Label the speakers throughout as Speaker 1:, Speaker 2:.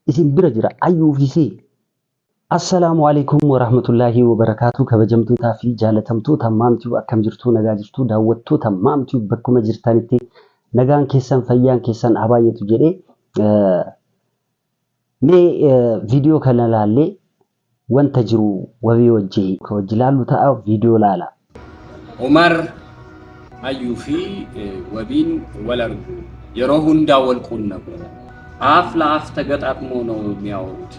Speaker 1: Isin bira jira ayyuu fi sii. Assalaamu Aleykum Warahmatullaahi Wabarakaatuh Kabajamtootaa fi jaalatamtoota Maam Tube akkam jirtuu nagaa jirtuu daawwattoota Maam Tube bakkuma jirtanitti nagaan keessan fayyaan keessan haa baay'atu jedhee mee viidiyoo kana laallee wanta jiru wabii wajji ka wajji laallu ta'a viidiyoo laala.
Speaker 2: Umar, Ayyuu fi Wabiin wal argu. Yeroo hundaa wal quunnamu. Aaf la'aaf ተገጣጥሞ ነው የሚያወሩት።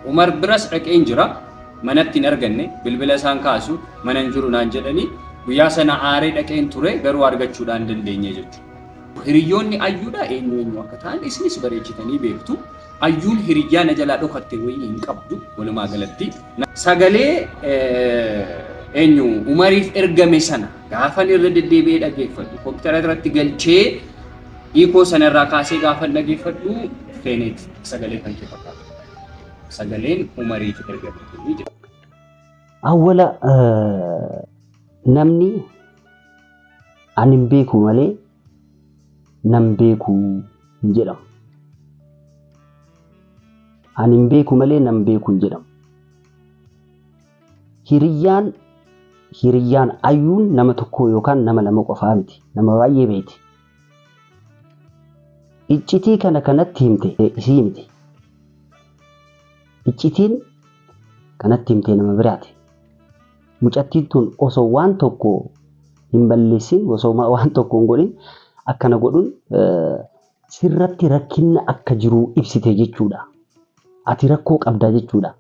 Speaker 2: Umar biras dhaqeen jira. Manatti hin arganne. Bilbila isaan kaasu mana hin jiru naan jedhanii guyyaa sana aaree dhaqeen ture garuu argachuudhaan dandeenye jechuudha. Hiriyyoonni Ayyuudha eenyu eenyu akka ta'an isinis bareechitanii beektu. Ayyuun hiriyyaa na jalaa dhokatte wayii hin qabdu walumaa galatti. Sagalee eenyu Umariif ergame sana gaafan irra deddeebi'ee dhaggeeffadhu kompiitara irratti galchee hiikoo sana irraa kaasee gaafan dhaggeeffadhu feeneet sagalee kan kee fakkaatu. Sagaleen Umariif ergame jedha.
Speaker 1: Awwala namni ani hin beeku malee nan beeku hin jedhamu. Ani hin beeku malee nan beeku hin jedhamu. Hiriyyaan hiriyyaan ayyuun nama tokko yookaan nama lama qofaa miti. Nama baay'ee beeti. Iccitii kana kanatti himte isii miti. Iccitiin kanatti himte nama biraati. Mucattiin tun osoo waan tokko hin balleessin osoo waan tokko hin godhin akkana godhun sirratti rakkinna akka jiru ibsite jechuudha. Ati rakkoo qabda jechuudha.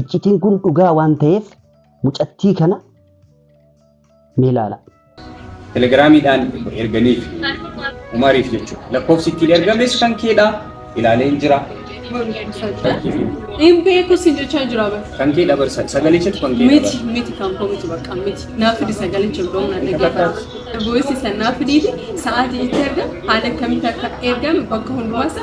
Speaker 1: Iccitiin kun dhugaa waan ta'eef mucattii kana mee ilaala.
Speaker 2: Telegiraamiidhaan erganiif Umariif jechuudha. Lakkoofsi ittiin ergames kan keedha. Ilaaleen jira.
Speaker 3: Hin beeku sin jechaa jira bara.
Speaker 2: Kan keedha bar sagalichatu kan keedha
Speaker 3: Miti miti kan koo miti bakka miti. Naa fidi sagalicha iddoo na dhaggeeffatu. Voice san naa fidiiti sa'aatii itti ergame haala akkamitti akka ergame bakka hundumaa isa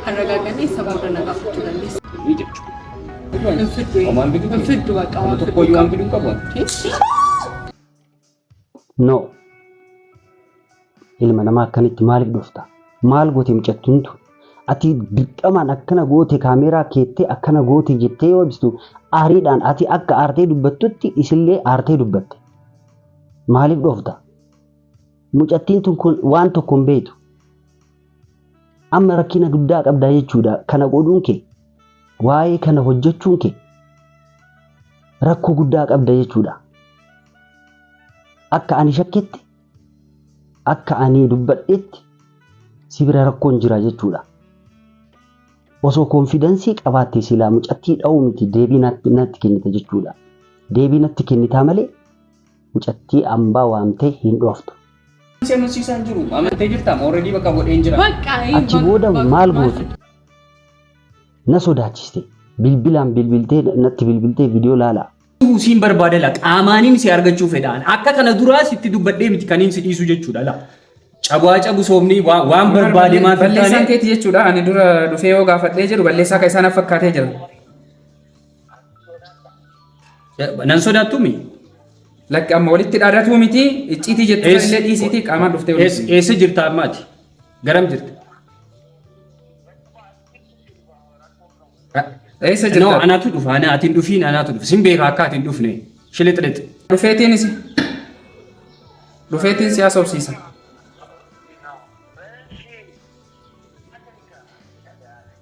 Speaker 3: arragaagadhee isa booda na gaafachuu dandeessa.
Speaker 2: Jechuudha.
Speaker 3: Hin fiddu.
Speaker 2: Homaan fiduu
Speaker 3: Hin fiddu bakka waan fiddu.
Speaker 2: Tokkoyyuu waan fiduu hin qabu.
Speaker 1: No. Ilma namaa akkanitti maaliif dhufta? Maal goote mucattiin tun? Ati dirqamaan akkana goote kaameeraa keettee akkana goote jettee yoo ibsitu aariidhaan ati akka aartee dubbattutti isillee aartee dubbatte. Maaliif dhoofta? Mucattiin tun kun waan tokko hin beektu. Amma rakkina guddaa qabdaa jechuudha. Kana godhuun kee waa'ee kana hojjechuun kee rakkoo guddaa qabda jechuudha. Akka ani shakketti akka ani dubbadhetti si bira rakkoon jira jechuudha. Osoo konfidansii qabaatte silaa mucattii dha'uu miti deebii natti kennita jechuudha. Deebii natti kennitaa malee mucattii ambaa waamtee hin dhooftu.
Speaker 2: Si amansiisaa hin jiru. Amantee jirta already bakka godheen jira.
Speaker 3: Bakka
Speaker 1: Achi booda maal goote? Na sodaachiste. Bilbilaan bilbiltee natti bilbiltee viidiyoo laalaa.
Speaker 2: Siin barbaada la qaamaaniin si argachuu fedhaan akka kana duraa sitti dubbadhee miti kaniin si dhiisu jechuudha la. Cabaa cabu soomni waan barbaade maaf hin
Speaker 4: Balleessaan
Speaker 2: taane
Speaker 4: keeti jechuudha. Ani dura dhufee yoo gaafadhee jedhu balleessaa akka isaan fakkaatee jira.
Speaker 2: Nan sodaattuu mi?
Speaker 4: Lakki amma walitti dhaadatuu miti icciitii jettu
Speaker 2: Eessa-
Speaker 4: illee dhiisiitii qaamaan dhuftee walitti.
Speaker 2: Eessa jirta amma ati? Garam jirta?
Speaker 4: Eessa
Speaker 2: No,
Speaker 4: jirta?
Speaker 2: anatu dhufa. Ana ati hin dhufiin anatu dhufa. Sin beeka akka ati hin dhufne. Shilixlix.
Speaker 4: Dhufeetiinis dhufeetiin si haasofsiisa.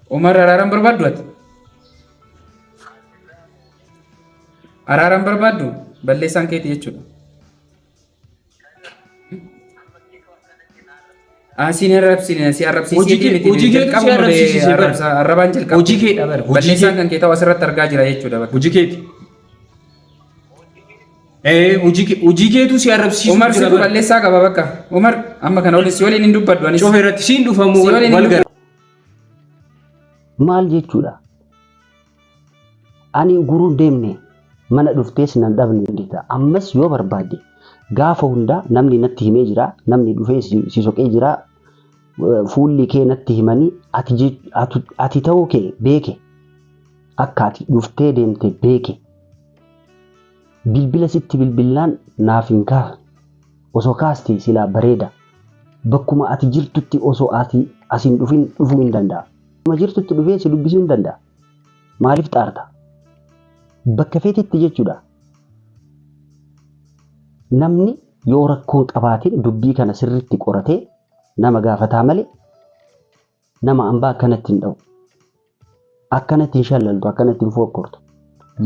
Speaker 4: Umar araaran barbaaddu ati? Araaran barbaaddu balleessaan keeti jechuudha. Asiin arrabsine si arrabsiisee
Speaker 2: Hojii kee-
Speaker 4: miti
Speaker 2: hojii keetu si
Speaker 4: jalqabuma
Speaker 2: arrabsiisise bara.
Speaker 4: arrabaan jalqabu.
Speaker 2: Hojii keedha bara, hojii
Speaker 4: Balleessaan
Speaker 2: kee.
Speaker 4: kan kee ta'u asirratti argaa jira jechuudha bakka.
Speaker 2: Hojii keeti. Ee hojii keetu si arrabsiisu
Speaker 4: Umar
Speaker 2: jira
Speaker 4: situ
Speaker 2: bara.
Speaker 4: balleessaa qaba bakka. Umar amma kana waliin si waliin hin dubbadhu anis.
Speaker 2: Cufa irratti siin dhufamu
Speaker 4: Si waliin hin
Speaker 2: wal gara.
Speaker 1: Maal jechuudha? Ani guruun deemne mana dhuftees nan dhabne dandeetta. Ammas yoo barbaadde gaafa hundaa namni natti himee jira, namni dhufee si soqee jira, fuulli kee natti himanii ati ta'uu kee beeke akka ati dhuftee deemte beeke. Bilbila sitti bilbillaan naaf hin kaafne. Osoo kaaste silaa bareeda. Bakkuma ati jirtutti osoo ati as hin dhufin dhufuu hin danda'a. Bakkuma jirtutti dhufee si dubbisuu hin danda'a. Maaliif xaarta? Bakka feetetti jechuudha. Namni yoo rakkoo hin qabaatin dubbii kana sirriitti qoratee nama gaafataa malee nama ambaa akkanatti hin dha'u. Akkanatti hin shallaltu, akkanatti hin fookkortu.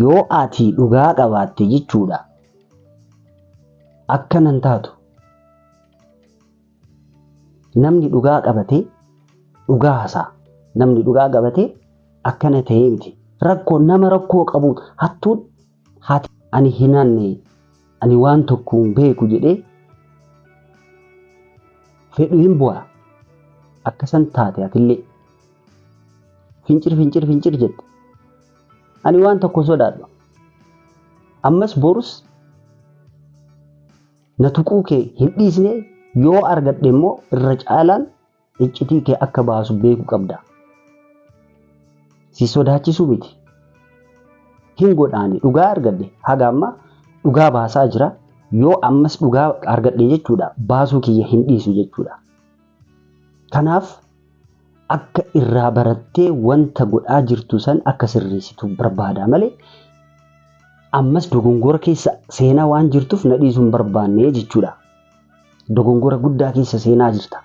Speaker 1: Yoo ati dhugaa qabaatte jechuudha. Akkana hin taatu. Namni dhugaa qabatee dhugaa haasa'a. Namni dhugaa qabatee akkana ta'ee miti. Rakkoo nama rakkoo qabu hattuun haati ani hin hanne ani waan tokko hin beeku jedhee fedhu hin bu'a. Akkasan taate atillee fincir fincir fincir jette. Ani waan tokko sodaadhu. Ammas borus na tuquu kee hin dhiisne yoo argadhe immoo irra caalaan iccitii kee akka baasu beekuu qabda. Si sodaachisuu miti. Hin godhaani dhugaa argadhe haga amma dhugaa baasaa jira. Yoo ammas dhugaa argadhe jechuudha baasuu kiyya hin dhiisu jechuudha. Kanaaf akka irraa barattee wanta godhaa jirtu san akka sirreessitu barbaada malee ammas dogongora keessa seenaa waan jirtuuf na dhiisuu hin barbaanne jechuudha. Dogongora guddaa keessa seenaa jirta.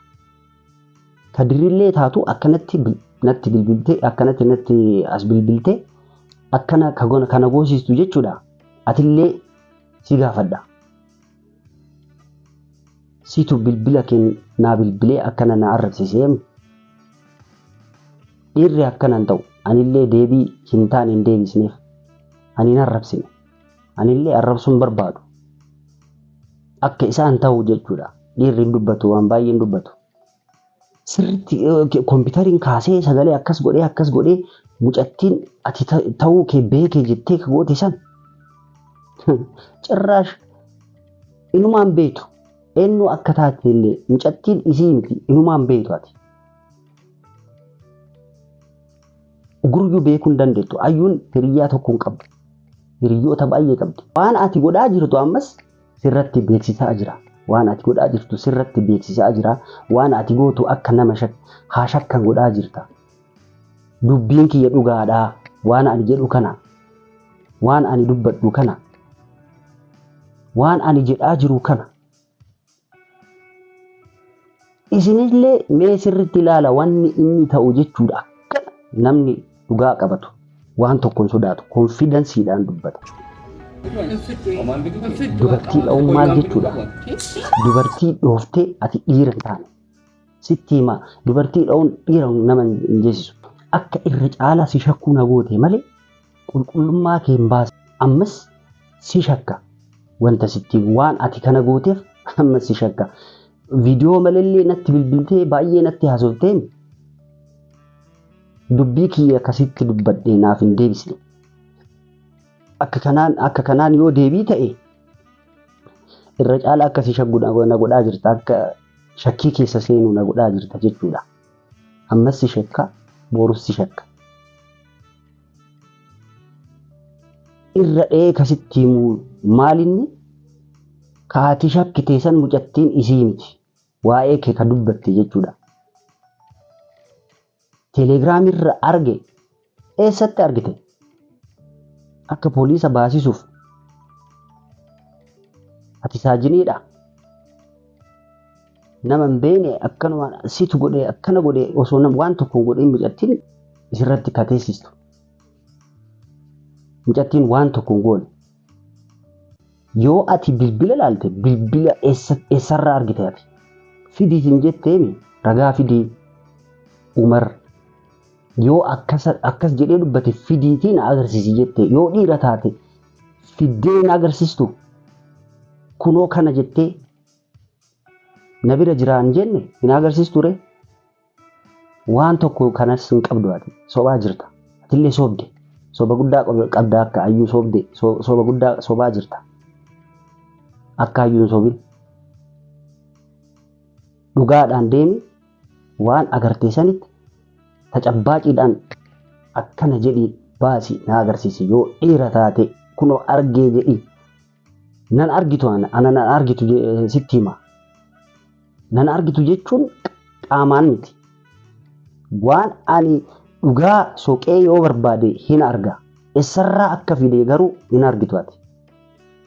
Speaker 1: Kadirillee taatu akkanatti natti bilbiltee akkanatti natti as bilbiltee akkana kana goosistu jechuudha. Atillee si gaafadha. Situ bilbila kee naa bilbilee akkana na arrabsisee dhiirri akkana hin ta'u. Anillee deebii hin taane hin deebisneef. Ani hin arrabsine. Anillee arrabsuu hin barbaadu. Akka isaan ta'u jechuudha. Dhiirri hin dubbatu waan baay'ee hin dubbatu. Sirriitti kompiitariin kaasee sagalee akkas godhee akkas godhee mucattiin ati ta'uu kee beekee jettee ka goote san cirraash inumaan beektu eenyu akka taate illee mucattiin isii miti inumaan beektu ati. Guruyyuu beekuu hin dandeettu. Ayyuun hiriyyaa tokko hin qabdu. Hiriyyoota baay'ee qabdi. Waan ati godhaa jirtu ammas sirratti beeksisaa jira. Waan ati godhaa jirtu sirratti beeksisaa jira. Waan ati gootu akka nama haa shakkan godhaa jirta. Dubbiin kiyya dhugaadhaa. Waan ani jedhu kana. Waan ani dubbadhu kana. Waan ani jedhaa jiru kana. Isinillee mee sirriitti ilaala wanni inni ta'u jechuudha. Akkana namni dhugaa qabatu waan tokko hin sodaatu konfidansiidhaan dubbata. Dubartii dha'uun maal jechuudha? Dubartii dhooftee ati dhiira hin taane. Sitti himaa dubartii dha'uun dhiira nama hin jeesisu. Akka irra caalaa si shakkuu na goote malee qulqullummaa kee hin baase. Ammas si shakka wanta sitti waan ati kana gooteef ammas si shakka. Viidiyoo malallee natti bilbiltee baay'ee natti haasofteen dubbii kiyya akkasitti dubbadhee naaf hin deebisne. Akka kanaan yoo deebii ta'e irra caala akka si shaggu na godhaa jirta akka shakkii keessa seenuu na godhaa jirta jechuudha. Ammas si shakka borus si shakka. Irra dhee kasitti himuu maalinni kaati shakkitee san mucattiin isii miti waa'ee kee ka dubbatte jechuudha. Telegiraam irra arge eessatti argite? Akka pooliisa baasisuuf ati saajiniidha. Nama hin beekne akkanuma situ godhee akkana godhee osoo waan tokko hin godhin mucattiin isirratti kateessistu. Mucattiin waan tokko hin goone. Yoo ati bilbila laalte bilbila eessarraa argite ati? Fidii hin jetteemi ragaa fidii Umar yoo akkas akkas jedhee dubbate fidiitii na agarsiisi jette yoo dhiira taate fiddee na agarsiistu kunoo kana jettee na bira jiraa hin jenne hin agarsiistu ree? Waan tokko kanas hin qabdu ati sobaa jirta. Atillee sobde. Soba guddaa qabda akka ayyuu sobde. Soba guddaa sobaa jirta. Akka ayyuu hin sobin. Dhugaadhaan deemi waan agartee sanitti tacabbaaciidhaan akkana jedhii baasi na agarsiisi yoo dhiira taate kunoo argee jedhii nan argitu ana nan argitu sitti hima. Nan argitu jechuun qaamaan miti. Waan ani dhugaa soqee yoo barbaade hin arga. Eessarraa akka fide garuu hin argitu ati.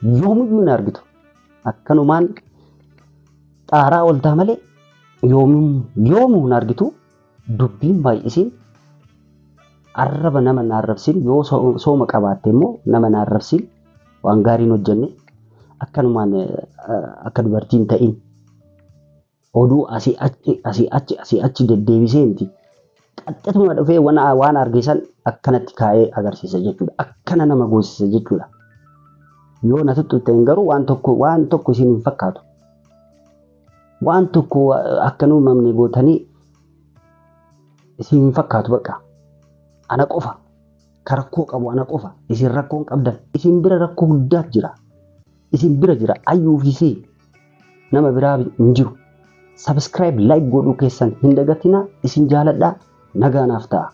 Speaker 1: Yoomiyyuu hin argitu. Akkanumaan xaaraa ooltaa malee yoomuu hin argitu. Dubbiin baay'isiin, arraba nama hin arrabsin. Yoo sooma qabaatte immoo nama hin arrabsin. Waan gaariin hojjenne akkanumaan akka dubartiin ta'in oduu asii achi, asii achi, asii achi deddeebisee miti. Qaxxatuma dhufee waan arge san akkanatti kaa'ee agarsiisa jechuudha. Akkana nama goosisa jechuudha. Yoo na tuttuqxeen garuu waan tokko isin hin fakkaatu. Waan tokko akka nu uumamne gootanii isin hin fakkaatu bakka. Ana qofa. Ka rakkoo qabu ana qofa. Isin rakkoo hin qabdan. Isin bira rakkoo guddaa jira. Isin bira jira. Ayyuu fi isii nama biraa hin jiru. Subscribe, like godhuu keessan hin dagatinaa. Isin jaaladhaa. Nagaa naaf ta'a.